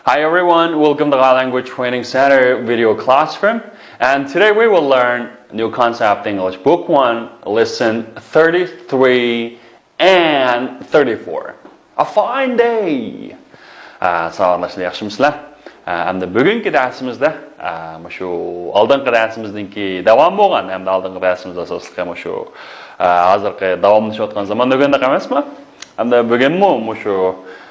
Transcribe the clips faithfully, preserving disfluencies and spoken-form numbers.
Hi everyone, welcome to Thai Language Training Center video classroom. And today we will learn New Concept English Book one, Lesson thirty-three and thirty-four. A fine day. ئە، ساۋاقداشلار، ياخشىمۇسىلەر؟ ئە، ئەمدى بۈگۈنكى دەرسىمىزدە، ئە، مۇشۇ ئالدىنقى دەرسىمىزنىڭكى داۋامى بولغان، ئەمدى ئالدىنقى دەرسىمىز ئاساسلىقى مۇشۇ، ئە، ھازىرقى داۋاملىشىۋاتقان زامان دېگەندەك ئەمەسمۇ؟ ئەمدى بۈگۈنمۇ مۇشۇ،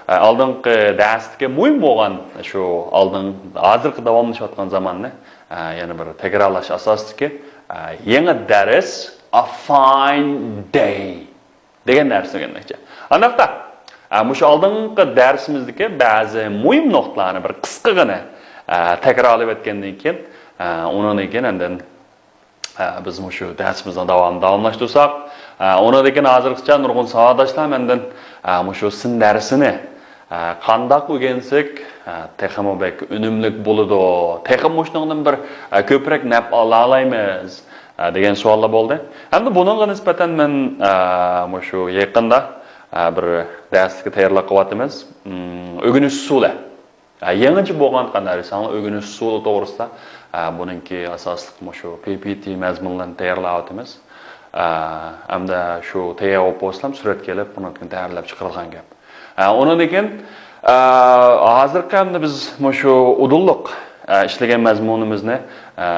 ئە، ئالدىنقى دەرستىكى مۇھىم بولغان شۇ ئالدىن، ھازىرقى داۋاملىشىۋاتقان زاماننى، ئە، يەنە بىر تەكرارلاش ئاساسىدىكى، ئە، يېڭى دەرس، A fine day دېگەن نەرسىنى ئۆگەنمەكچى. ئانداقتا، ئە، مۇشۇ ئالدىنقى دەرسىمىزدىكى بەزى مۇھىم نۇقتىلارنى بىر قىسقىغىنە، ئە، تەكرارلاپ ئۆتكەندىن كېيىن، ئە، ئۇنىڭدىن كېيىن ئاندىن، ئە، بىز مۇشۇ دەرسىمىزنىڭ داۋامىنى داۋاملاشتۇرساق، ئە، ئۇنىڭدىن كېيىن ھازىرغىچە نۇرغۇن ساۋاقداشلار مەندىن، ئە، مۇشۇ سىن دەرسىنى، ئە، قانداق ئۆگەنسەك، ئە، تېخىمۇ بەك ئۈنۈملۈك بولىدۇ، تېخىمۇ مۇشۇنىڭدىن بىر، ئە، كۆپرەك نەپ ئالالايمىز، ئە، دېگەن سوئاللار بولدى. ھەمدە بۇنىڭغا نىسبەتەن مەن، ئە، مۇشۇ يېقىندا، ئە، بىر دەرسلىككە تەييارلىق قىلىۋاتىمىز. ئىم، ئۆگىنىش ئۇسۇلى. ئە، يېڭىچە بولغان قانداق دېسەڭلار، ئۆگىنىش ئۇسۇلى توغرىسىدا، ئە، بۇنىڭكى ئاساسلىق مۇشۇ پى پى تى مەزمۇنلىرىنى تەييارلاۋاتىمىز. ئە، ھەمدە شۇ تەييار بولۇپ بولسىلا سۈرەتكە ئېلىپ، بۇنىڭدىن تەييارلاپ چىقىرىدىغان گەپ. ئە، ئۇنىڭدىن كېيىن، ئە، ھازىرقى ئەمدى بىز مۇشۇ ئۇدۇللۇق، ئە، ئىشلىگەن مەزمۇنىمىزنى، ئە،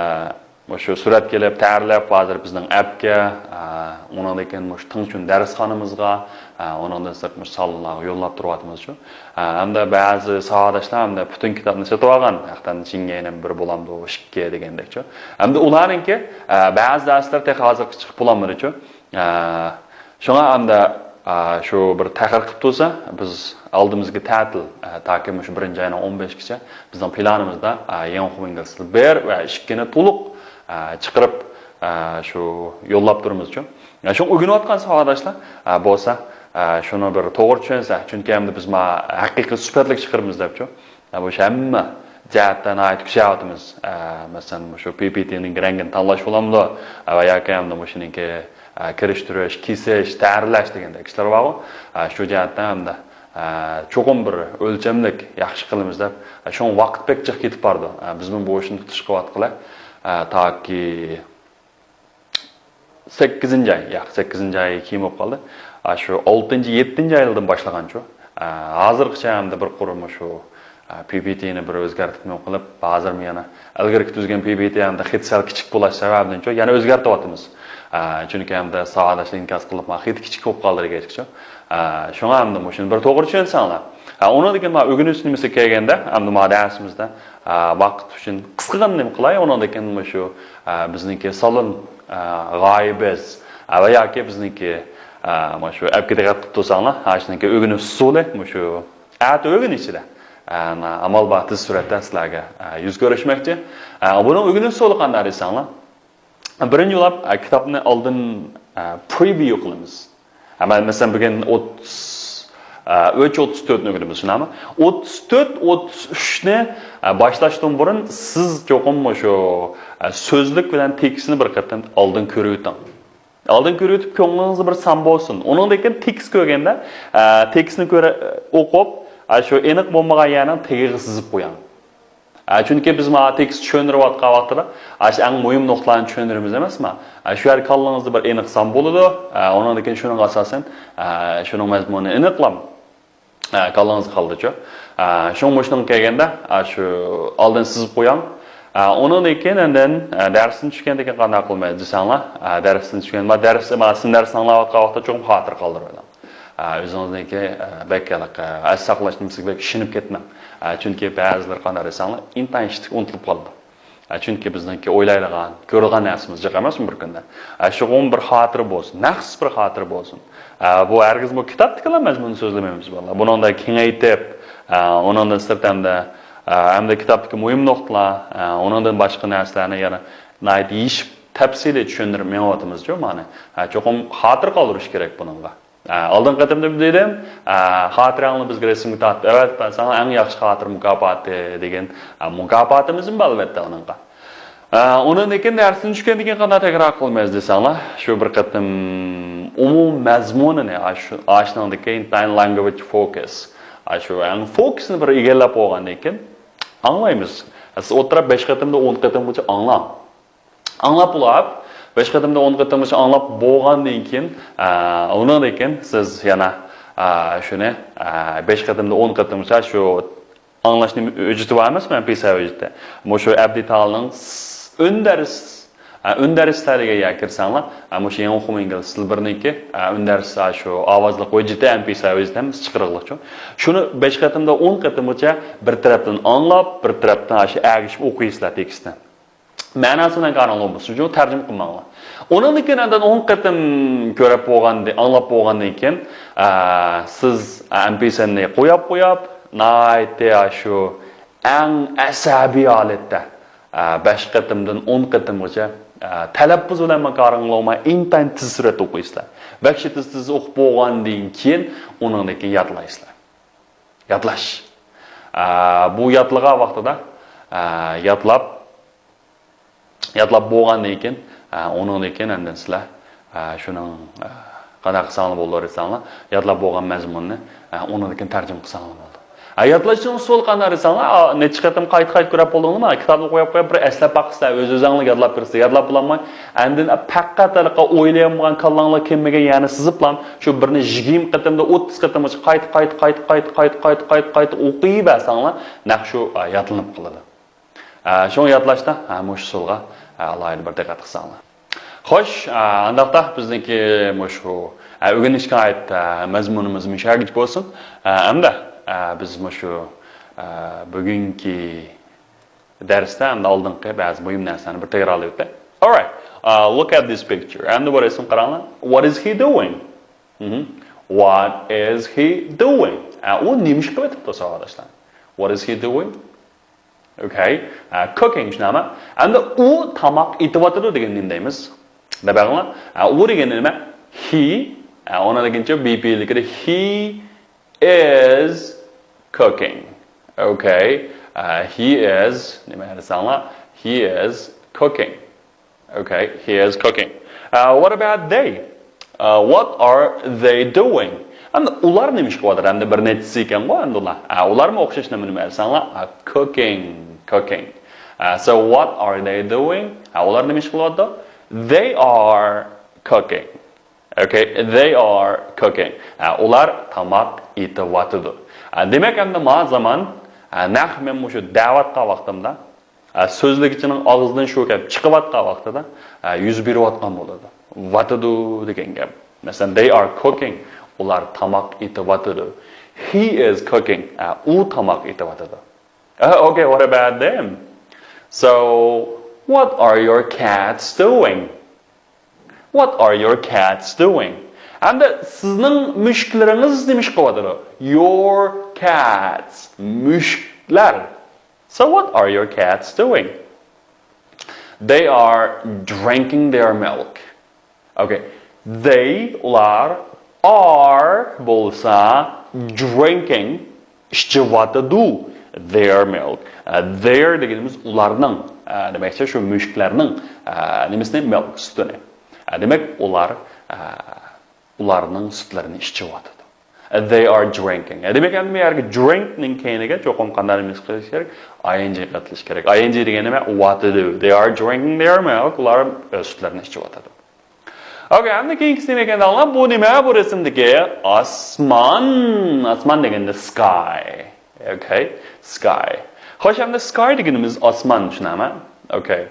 مۇشۇ سۈرەتكە ئېلىپ، تەييارلاپ، ھازىر بىزنىڭ ئەپكە، ئە، ئۇنىڭدىن كېيىن مۇشۇ تىڭچۈن دەرسخانىمىزغا، ئە، ئۇنىڭدىن سىرت مۇشۇ سالونلارغا يوللاپ تۇرۇۋاتىمىزچۇ. ئە، ھەمدە بەزى ساۋاقداشلار ھەمدە پۈتۈن كىتابنى سېتىۋالغان، ھەقتەن چىڭگەينىڭ بىر بولامدۇ، ئىككى دېگەندەكچۇ. ھەمدە ئۇلارنىڭكى، ئە، بەزى دەرسلەر تېخى ھازىرغىچە چىقىپ بولالمىدىچۇ. ئە، شۇڭا ئەمدى، ئە، شۇ بىر تەخىر قىلىپ تۇرسا، بىز ئالدىمىزدىكى تەتىل، ئە، تاكى مۇشۇ بىرىنچى ئاينىڭ ئون بەشىگىچە بىزنىڭ پىلانىمىزدا، ئە، يېڭى ئوقۇم يىلى بىر ۋە ئىككىنى تولۇق، ئە، چىقىرىپ، ئە، شۇ يوللاپ تۇرىمىزچۇ. ئە، شۇڭا ئۆگىنىۋاتقان ساۋاقداشلار، ئە، بولسا، ئە، شۇنى بىر توغرا چۈشەنسە، چۈنكى ئەمدى بىز ما ھەقىقىي سۈپەتلىك چىقىرىمىز دەپچۇ. ئە، بۇ ئىش ھەممە جەھەتتە ناھايىتى كۈچەۋاتىمىز. ئە، مەسىلەن، مۇشۇ پى پى تىنىڭ رەڭگىنى تاللاش بولامدۇ؟ ئە، ۋە ياكى ئەمدى مۇشۇنىڭكى، ئە، كىرىشتۈرۈش، كېسىش، تەرلەش دېگەندەك ئىشلار بارغۇ. ئە، شۇ جەھەتتە ئەمدى، ئە، چوقۇم بىر ئۆلچەملىك ياخشى قىلىمىز دەپ، ئە، شۇڭا ۋاقىت بەك جىق كېتىپ بارىدۇ. ئە، بىزمۇ بۇ ئىشنى تۇتۇش قىلىۋاتقىلى، ئە، تاكى سەككىزىنچى ئاي، ياق، سەككىزىنچى ئاي كېيىن بولۇپ قالدى. ئاشۇ ئالتىنچى، يەتتىنچى ئايلاردىن باشلىغانچۇ. ئە، ھازىرغىچە ئەمدى بىر قۇرۇم شۇ، ئە، پى پى تىنى بىر ئۆزگەرتىپمۇ قىلىپ، ھازىرمۇ يەنە ئىلگىرىكى تۈزگەن پى پى تى ئەمدى خېتى سەل كىچىك بولاش سەۋەبىدىنچۇ يەنە ئۆزگەرتىۋاتىمىز. ئە، چۈنكى ئەمدى ساۋاقداشلار ئىنكاس قىلىپ، ما خېتى كىچىك بولۇپ قالدى دېگەچكىچۇ. ئە، شۇڭا ئەمدى مۇشۇنى بىر توغرا چۈشەنسەڭلار. ئە، ئۇنىڭدىن كېيىن ما ئۆگىنىش نېمىسىگە كەلگەندە، ئەمدى ما دەرسىمىزدە، ئە، ۋاقىت ئۈچۈن قىسقىغىنە نېمە قىلاي، ئۇنىڭدىن كېيىن مۇشۇ، ئە، بىزنىڭكى سالون، ئە، غايىبىز، ئە، ۋە ياكى بىزنىڭكى، ئە، مۇشۇ ئەپكە دىققەت قىلىپ تۇرساڭلار، ھە، شۇنىڭكى ئۆگىنىش ئۇسۇلى مۇشۇ ئەتە ئۆگىنىشىدە، ئە، ئامال بار تېز سۈرئەتتە سىلەرگە، ئە، يۈز كۆرۈشمەكچى. ئە، بۇنىڭ ئۆگىنىش ئۇسۇلى قانداق دېسەڭلار، بىرىنچى بولۇپ، ئە، كىتابنى ئالدىن، ئە، پرېۋيۇ قىلىمىز. ئەمما مەسىلەن، بۈگۈن ئوتتۇز، ئە، ئۈچ، ئوتتۇز تۆتنى ئۆگىنىمىز، شۇنداقمۇ؟ ئوتتۇز تۆت، ئوتتۇز ئۈچنى، ئە، باشلاشتىن بۇرۇن سىز چوقۇم مۇشۇ، ئە، سۆزلۈك بىلەن تېكىستنى بىر قېتىم ئالدىن كۆرۈۋېتىڭ. ئالدىن كۆرۈۋېتىپ، كۆڭلىڭىزدە بىر سان بولسۇن. ئۇنىڭدىن كېيىن تېكىست كۆرگەندە، ئە، تېكىستنى كۆرە-، ئوقۇپ، ئە، شۇ ئېنىق بولمىغان يەرنىڭ تېگىگە سىزىپ قويۇڭ. ئە، چۈنكى بىز مانا تېكىست چۈشەندۈرۈۋاتقان ۋاقتىدا، ئاشۇ ئەڭ مۇھىم نۇقتىلارنى چۈشەندۈرىمىز ئەمەسمۇ؟ ئە، شۇ يەردە كاللىڭىزدا بىر ئېنىق سان بولىدۇ. ئە، ئۇنىڭدىن كېيىن شۇنىڭغا ئاساسەن، ئە، شۇنىڭ مەزمۇنىنى ئېنىقلاڭ. ئە، كاللىڭىزغا قالىدىچۇ. ئە، شۇڭا مۇشۇنىڭغا كەلگەندە، ئە، شۇ ئالدىن سىزىپ قويۇڭ. ئە، ئۇنىڭدىن كېيىن ئاندىن، ئە، دەرستىن چۈشكەندىن كېيىن قانداق قىلىمىز دېسەڭلار، ئە، دەرستىن چۈشكەن، ما دەرس، ما سىن دەرسنى ئاڭلاۋاتقان ۋاقىتتا چوقۇم خاتىرە قالدۇرۇۋېلىڭ. ئە، ئۆزىڭىزنىڭكى، ئە، بەك ھېلىقى ئەس ساقلاش نېمىسىگە بەك ئىشىنىپ كەتمەڭ. ئە، چۈنكى بەزىلىرى قانداق دېسەڭلار، ئىنتايىن ئىشتىك ئۇنتۇلۇپ قالىدۇ. ئە، چۈنكى بىزنىڭكى ئويلايدىغان، كۆرىدىغان نەرسىمىز جىق ئەمەسمۇ بىر كۈندە. ئە، شۇغۇن بىر خاتىرە بولسۇن، مەخسۇس بىر خاتىرە بولسۇن. ئە، بۇ ھەرگىزمۇ كىتابتىكىلا مەزمۇننى سۆزلىمەيمىز، بالىلار. بۇنىڭدا كېڭەيتىپ، ئە، ئۇنىڭدىن سىرت ئەمدى، ئە، ئەمدى كىتابتىكى مۇھىم نۇقتىلار، ئە، ئۇنىڭدىن باشقا نەرسىلەرنى يەنە ناھايىتى يېشىپ، تەپسىلىي چۈشەندۈرۈپ مېڭىۋاتىمىزچۇ، مانا. ئە، چوقۇم خاتىرە قالدۇرۇش كېرەك بۇنىڭغا. ئە، ئالدىنقى قېتىمدا دېدىم، ئە، خاتىرەڭنى بىزگە رەسىمگە تارتىپ ئەۋەتىپ بەرسەڭ، ئەڭ ياخشى خاتىرە مۇكاپاتى دېگەن، ئە، مۇكاپاتىمىزمۇ بار ئەلۋەتتە ئۇنىڭغا. ئە، ئۇنىڭدىن كېيىن دەرستىن چۈشكەندىن كېيىن قانداق تەكرار قىلىمىز دېسەڭلار، شۇ بىر قېتىم ئومۇمىي مەزمۇنىنى، ئاشۇ، ئاشۇنىڭدىكى ئىنتايىن language focus، ئاشۇ ئەڭ فوكۇسنى بىر ئىگىلەپ بولغاندىن كېيىن ئاڭلايمىز. سىز ئولتۇرۇپ بەش قېتىمدا ئون قېتىمغىچە ئاڭلاڭ. ئاڭلاپ بولۇپ، بەش قېتىمدا ئون قېتىمغىچە ئاڭلاپ بولغاندىن كېيىن، ئۇنىڭدىن كېيىن سىز يەنە شۇنى بەش قېتىمدا ئون قېتىمغىچە شۇ ئاڭلاشنى ھۆججىتى بار ئەمەسمۇ، ئەمپىسا ھۆججىتى. مۇشۇ ئەبدى تالنىڭ ئۈندەرس، ئۈندەرسلەرگە يا كىرسەڭلار، مۇشۇ يېڭى ئوقۇما ئىنگلىز تىل بىرنىڭكى ئۈندەرس شۇ ئاۋازلىق ھۆججىتى، ئەمپىسا ھۆججىتى ھەممىسى چىقىرىقلىقچۇ. شۇنى بەش قېتىمدا ئون قېتىمغىچە بىر تەرەپتىن ئاڭلاپ، بىر تەرەپتىن شۇ ئەگىشىپ ئوقۇيسىلەر تېكىستنى. مەناسى بىلەن كارىڭلار بولمىسۇن، شۇ تەرجىمە قىلماڭلار. ئۇنىڭدىن كېيىن ئاندىن ئون قېتىم كۆرۈپ بولغاندىن، ئاڭلاپ بولغاندىن كېيىن، ئە، سىز ئەمپىسەننى قوياپ قوياپ، ناھايىتى شۇ ئەڭ ئەسەبىي ھالەتتە، ئە، بەش قېتىمدىن ئون قېتىمغىچە، ئە، تەلەپپۇز بىلەن كارىڭلار بولماي، ئىنتايىن تېز سۈرئەتتە ئوقۇيسىلەر. بەك تېز تېز ئوقۇپ بولغاندىن كېيىن، ئۇنىڭدىن كېيىن يادلايسىلەر. يادلاش. ئە، بۇ يادلىغان ۋاقتىدا، ئە، يادلاپ، يادلاپ بولغاندىن كېيىن، ئە، ئۇنىڭدىن كېيىن ئاندىن سىلەر، ئە، شۇنىڭ، ئە، قانداق قىلساڭلار بولىدۇ دېسەڭلار، يادلاپ بولغان مەزمۇننى، ئە، ئۇنىڭدىن كېيىن تەرجىمە قىلساڭلار بولىدۇ. ئە، يادلاشنىڭ ئۇسۇلى قانداق دېسەڭلار، ئا، نەچچە قېتىم قايتا-قايتا كۆرۈپ بولدۇڭلارمۇ؟ كىتابنى قويۇپ قويۇپ بىر ئەسلەپ باقىسىلەر، ئۆز-ئۆزۈڭلار يادلاپ بېرىسىلەر، يادلاپ بولالماي، ئاندىن پەقەت ھېلىقى ئويلىيالمىغان كاللاڭلار كەلمىگەن يەرنى سىزىپلا، شۇ بىرنى يىگىرمە قېتىمدا، ئوتتۇز قېتىمغىچە قايتا، قايتا، قايتا، قايتا، قايتا، قايتا، قايتا، قايتا ئوقۇيۋەرسەڭلار، نەق شۇ، ئە، يادلىنىپ قالىدۇ. ئە، شۇڭا يادلاشتا، ئە، مۇشۇ ئۇسۇلغا، ئە، ئالاھىدە بىر دىققەت قىلساڭلار. خوش، ئە، ئانداقتا بىزنىڭكى مۇشۇ، ئە، ئۆگىنىشكە ئائىت، ئە، مەزمۇنىمىز مۇشۇ يەرگىچە بولسۇن. ئە، ئەمدى، ئە، بىز مۇشۇ، ئە، بۈگۈنكى دەرستە ئەمدى ئالدىنقى بەزى مۇھىم نەرسىلەرنى بىر تەكرارلاپ ئۆتەي. Alright, uh, look at this picture. ئەمدى بۇ رەسىمگە قاراڭلار. What is he doing? مهم. What is he doing? ئە، ئۇ نېمە ئىش قىلىۋېتىپتۇ، ساۋاقداشلار؟ What is he doing? Okay. ئە، cooking شۇنداقمۇ؟ ئەمدى ئۇ تاماق ئېتىۋاتىدۇ دېگەن نېمە دەيمىز؟ دەپ بېقىڭلار. ئە، ئۇ دېگەن نېمە؟ He. ئە، ئۇنىڭ دېگىنىچە B P لىكىدە he is cooking. Okay. ئە، he is، نېمە دېسەڭلار؟ He is cooking. Okay, he is cooking. ئە، what about they? ئە، what are they doing? ئەمدى ئۇلار نېمە ئىش قىلىۋاتىدۇ؟ ئەمدى بىر نەچچىسى ئىكەنغۇ ئەمدى ئۇلار. ئە، ئۇلارمۇ ئوخشاش نېمە، نېمە دېسەڭلار؟ ئە، cooking, cooking. ئە، so what are they doing? ئە، ئۇلار نېمە ئىش قىلىۋاتىدۇ؟ They are cooking. Okay, they are cooking. ئە، ئۇلار تاماق ئېتىۋاتىدۇ. ئە، دېمەك، ئەمدى ما زامان، ئە، نەق مەن مۇشۇ دەۋاتقان ۋاقتىمدا، ئە، سۆزلىگۈچىنىڭ ئاغزىدىن شۇ گەپ چىقىۋاتقان ۋاقتىدا، ئە، يۈز بېرىۋاتقان بولىدۇ. ۋاتىدۇ دېگەن گەپ. مەسىلەن، they are cooking. ئۇلار تاماق ئېتىۋاتىدۇ. He is cooking. ئە، ئۇ تاماق ئېتىۋاتىدۇ. Uh, okay, what about them? So, what are your cats doing? What are your cats doing? ئەمدى سىزنىڭ مۈشۈكلىرىڭىز نېمە ئىش قىلىۋاتىدۇ؟ Your cats. مۈشۈكلەر. So what are your cats doing? They are drinking their milk. Okay. They, ئۇلار, are بولسا drinking, ئىچىۋاتىدۇ, their milk. ئە، their دېگىنىمىز ئۇلارنىڭ، ئە، دېمەكچى شۇ مۈشۈكلەرنىڭ، ئە، نېمىسىنى، milk، سۈتىنى. ئە، دېمەك ئۇلار، ئە، ئۇلارنىڭ سۈتلىرىنى ئىچىۋاتىدۇ. ئە، they are drinking. ئە، دېمەك ئەمدى بۇ يەرگە drink نىڭ كەينىگە چوقۇم قانداق نېمە قىلىش كېرەك؟ I N G قېتىلىشى كېرەك. I N G دېگەن نېمە؟ ۋاتىدۇ. They are drinking their milk. ئۇلار ئۆز سۈتلىرىنى ئىچىۋاتىدۇ. Okay، ئەمدى كېيىنكىسى نېمە ئىكەن دەڭلار؟ بۇ نېمە؟ بۇ رەسىمدىكى ئاسمان. ئاسمان دېگەندە sky. Okay, sky. خوش، ئەمدى sky دېگىنىمىز ئاسمان، شۇنداقمۇ؟ Okay.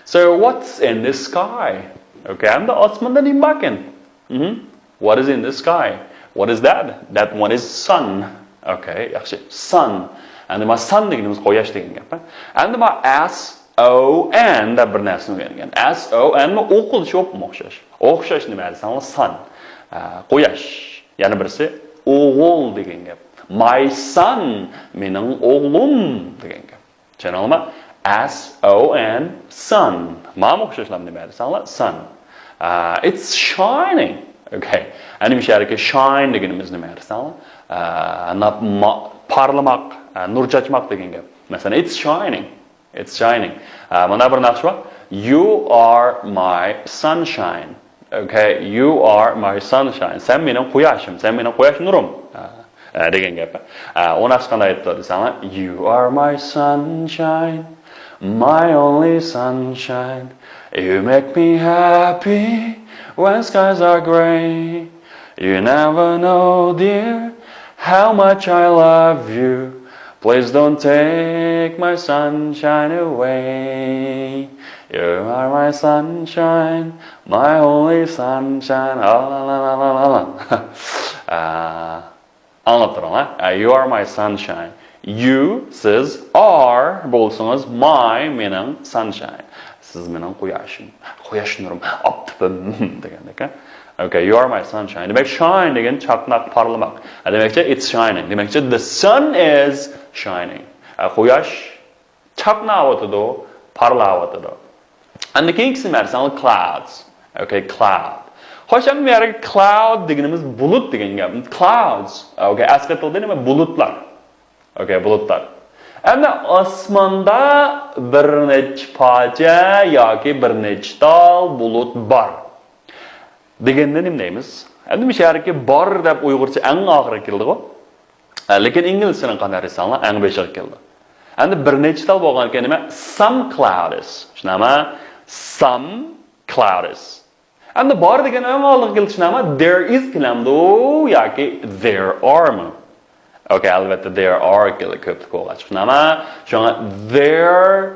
So what's in the sky? Okay، ئەمدى ئاسماندا نېمە باركەن؟ مهم. What is in the sky? What is that? That one is sun. Okay، ياخشى. Sun. ئەمدى ما sun دېگىنىمىز قۇياش دېگەن گەپ. ئەمدى ما S O N دەپ بىر نەرسىنى ئۆگەنگەن. S O N مۇ ئوقۇلۇشى ئوپمۇ ئوخشاش. ئوخشاش نېمە دېسەڭلار sun. ئە، قۇياش. يەنە بىرسى ئوغۇل دېگەن گەپ. My son، مېنىڭ ئوغلۇم دېگەن گەپ. چۈشەندىڭلارمۇ؟ S O N، sun. مانا ئوخشاشلا نېمە دېسەڭلار sun. ئە، it's shining. Okay. ئەنە مۇشۇ يەردىكى shine دېگىنىمىز نېمە دېسەڭلار؟ ئە، ناپ-، ما-، پارلىماق، ئە، نۇر چاچماق دېگەن گەپ. مەسىلەن، it's shining. It's shining. ئە، مانا بىر ناخشا بار. You are my sunshine. Okay, you are my sunshine. سەن مېنىڭ قۇياشىم، سەن مېنىڭ قۇياش نۇرۇم. ئە، ئە، دېگەن گەپ. ئە، ئۇنى ئاشۇ قانداق ئېيتىپتۇ دېسەڭلار، You are my sunshine, my only sunshine. You make me happy when skies are gray. You never know, dear, how much I love you. Please don't take my sunshine away. You are my sunshine, my only sunshine. ئا، لا، لا، لا، لا، لا. ئە، ئاڭلاپ تۇرۇڭلار. ئە، You are my sunshine. You، سىز، are، بولسىڭىز، my، مېنىڭ، sunshine. سىز مېنىڭ قۇياشىم. قۇياش نۇرۇم، ئاپتىپىم دېگەندەك. Okay, you are my sunshine. دېمەك، shine دېگەن چاقناق، پارلىماق. ئە، دېمەكچى، it's shining. دېمەكچى، the sun is shining. ئە، قۇياش چاقناۋاتىدۇ، پارلاۋاتىدۇ. ئەمدى كېيىنكىسىنى بەرسەڭ، clouds. Okay, cloud. خوش، ئەمدى بۇ يەردە cloud دېگىنىمىز بۇلۇت دېگەن گەپ. Clouds. Okay, ئەسقاتىلدى، نېمە؟ بۇلۇتلار. Okay, بۇلۇتلار. ئەمدى ئاسماندا بىر نەچچە پارچە ياكى بىر نەچچە تال بۇلۇت بار دېگەندە نېمە دەيمىز؟ ئەمدى مۇشۇ يەردىكى بار دەپ ئۇيغۇرچە ئەڭ ئاخىرىغا كېلىدىغۇ. ئە، لېكىن ئىنگلىزچىنىڭ قانداق دېسەڭلار، ئەڭ بېشىغا كېلىدۇ. ئەمدى بىر نەچچە تال بولغانكەن، نېمە؟ Some clouds. شۇنداقمۇ؟ Some clouds. ئەمدى بار دېگەن ئەڭ ئالدىغا كېلىدۇ، شۇنداقمۇ؟ There is كېلەمدۇ ياكى there are مۇ؟ Okay, ئەلۋەتتە، there are كېلىدۇ، كۆپلۈك بولغاچ. شۇنداقمۇ؟ شۇڭا there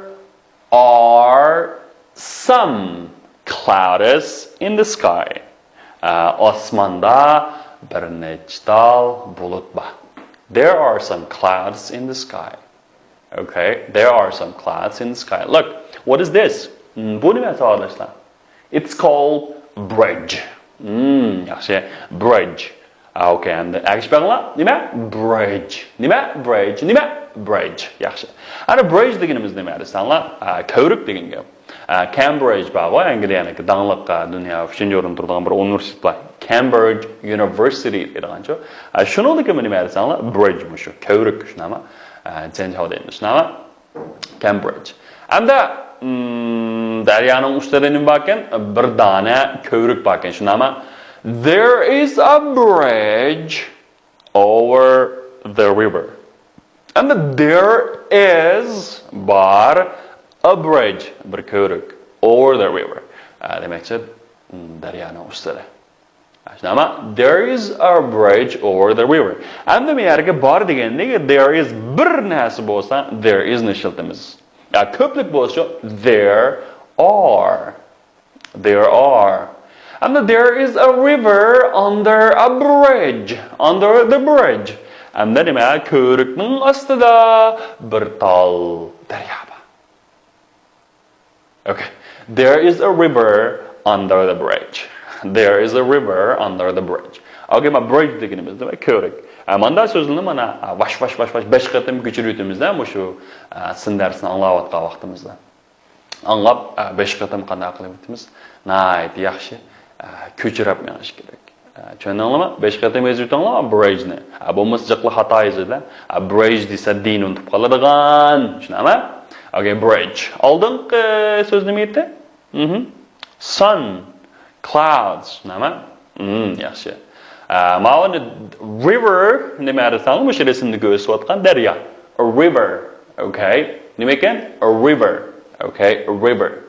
are some clouds in the sky. ئە، ئاسماندا بىر نەچچە تال بۇلۇت بار. There are some clouds in the sky. Okay, there are some clouds in the sky. Look, what is this? Hmm, بۇ نېمە، ساۋاقداشلار؟ It's called bridge. Hmm, ياخشى. Bridge. ئا، okay, ئەمدى ئەگىشىپ بېقىڭلار. نېمە؟ Bridge. نېمە؟ Bridge. نېمە؟ Bridge. ياخشى. ئەنە bridge دېگىنىمىز نېمە دېسەڭلار؟ ئا، كۆۋرۈك دېگەن گەپ. ئا، Cambridge بارغۇ، ئەنگلىيەنىڭكى داڭلىق، ئا، دۇنيا ئۈچىنچى ئورۇندا تۇرىدىغان بىر ئۇنىۋېرسىتېت بار. Cambridge University دەيدىغانچۇ. ئا، شۇنىڭدىكى نېمە دېسەڭلار؟ Bridge مۇشۇ. كۆۋرۈك، شۇنداقمۇ؟ ئا، جەنجاۋ دەيمىز، شۇنداقمۇ؟ Cambridge. ئەمدى، مم، دەريانىڭ ئۈستىدە نېمە باركەن؟ بىر دانە كۆۋرۈك باركەن، شۇنداقمۇ؟ There is a bridge over the river. ئەمدى there is بار، a bridge بىر كۆۋرۈك، over the river. ئە، دېمەكچى، مم، دەريانىڭ ئۈستىدە. شۇنداقمۇ؟ There is a bridge over the river. ئەمدى بۇ يەرگە بار دېگەندىكىن، there is بىر نەرسە بولسا، there is نى ئىشلىتىمىز. يا كۆپلۈك بولسا، there are. There are. ئەمدى there is a river under a bridge. Under the bridge. ئەمدى نېمە؟ كۆۋرۈكنىڭ ئاستىدا بىر تال دەريا بار. Okay. There is a river under the bridge. There is a river under the bridge. Okay, مانا bridge دېگىنىمىز نېمە؟ كۆۋرۈك. ئە، ماندا سۆزنى مانا، ئە، ۋاش، ۋاش، ۋاش، ۋاش، بەش قېتىم كۆچۈرۈۋېتىمىز-دە، مۇشۇ، ئە، سىن دەرسىنى ئاڭلاۋاتقان ۋاقتىمىزدا. ئاڭلاپ، ئە، بەش قېتىم قانداق قىلىۋېتىمىز؟ ناھايىتى ياخشى، ئە، كۆچۈرۈپ مېڭىش كېرەك. ئە، چۈشەندىڭلارمۇ؟ بەش قېتىم يېزىۋېتىڭلار bridge نى. ئە، بولمىسا جىقلا خاتا يېزىلىدۇ. ئە، bridge دېسە دىنى ئۇنتۇپ قالىدىغان. چۈشەندىڭلارمۇ؟ Okay, bridge. ئالدىنقى سۆز نېمە ئىدى؟ مهم. Sun, clouds. نېمە؟ مم، ياخشى. ئە، ماۋۇنى river نېمە دېسەڭلار، مۇشۇ رەسىمدە كۆرسىتىۋاتقان دەريا. A river. Okay. نېمە ئىكەن؟ A river. Okay, a river.